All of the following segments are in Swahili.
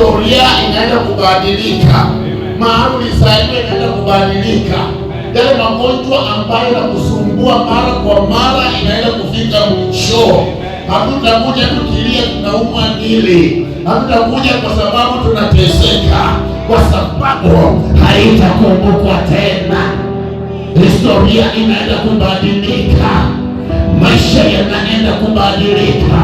Historia inaenda kubadilika, mahali ulizaliwa inaenda kubadilika, yale magonjwa ambayo yanakusumbua mara kwa mara inaenda kufika mwisho. Hatutakuja tukilia tunaumwa nili, hatutakuja kwa sababu tunateseka, kwa sababu haitakumbukwa tena. Historia inaenda kubadilika, maisha yanaenda kubadilika,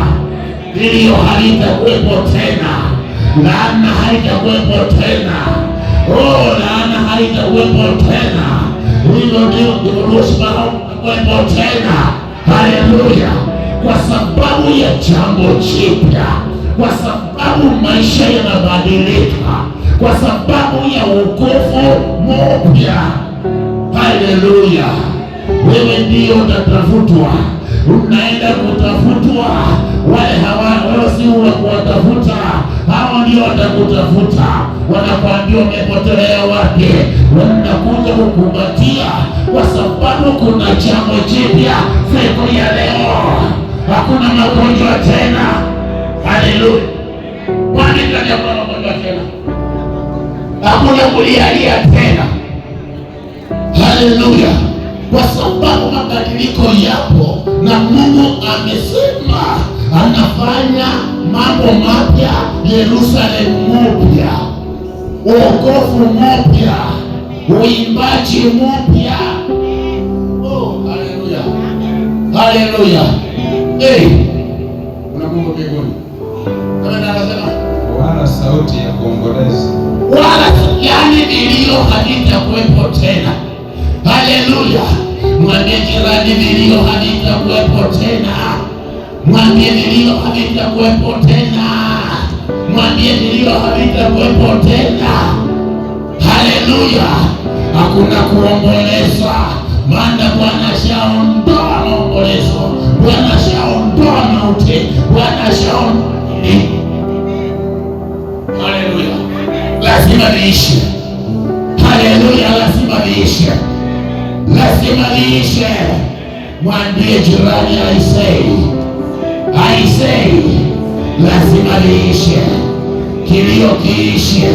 vilio halitakuwepo tena, laana haitakuwepo tena, oh, laana haitakuwepo tena, hivyo ndio rushwa haitakuwepo tena. Haleluya! Kwa sababu ya jambo jipya, kwa sababu maisha yanabadilika, kwa sababu ya wokovu mpya. Haleluya! Wewe ndio utatafutwa, unaenda kutafutwa. Wale hawa wewe si wa kuwatafuta, hao ndio watakutafuta. Wanakuambia umepotelea wapi, wanakuja kukumbatia, kwa sababu kuna jambo jipya siku ya leo. Hakuna magonjwa tena. Haleluya! Kwani ndani hakuna magonjwa tena, hakuna kulialia tena. Haleluya! Kwa sababu mabadiliko yapo na Mungu amesema anafanya mambo mapya, Yerusalemu mpya, wokovu mpya, uimbaji mpya. Oh, haleluya, haleluya! Hey, kuna Mungu mbinguni. Kama anasema Wala sauti ya kuomboleza wala yani vilio havitakuwepo tena. Haleluya! Mwambie jirani, vilio havitakuwepo tena. Mwambie vilio havitakuwepo tena. Mwambie vilio havitakuwepo tena. Haleluya! Hakuna kuomboleza, maana Bwana ashaondoa maombolezo, Bwana ashaondoa mauti, Bwana ashaondoa. Haleluya! Lazima liishe. Haleluya, lazima liishe, lazima liishe. Mwambie jirani, I say, I say, lazima liishe, kilio kiishe.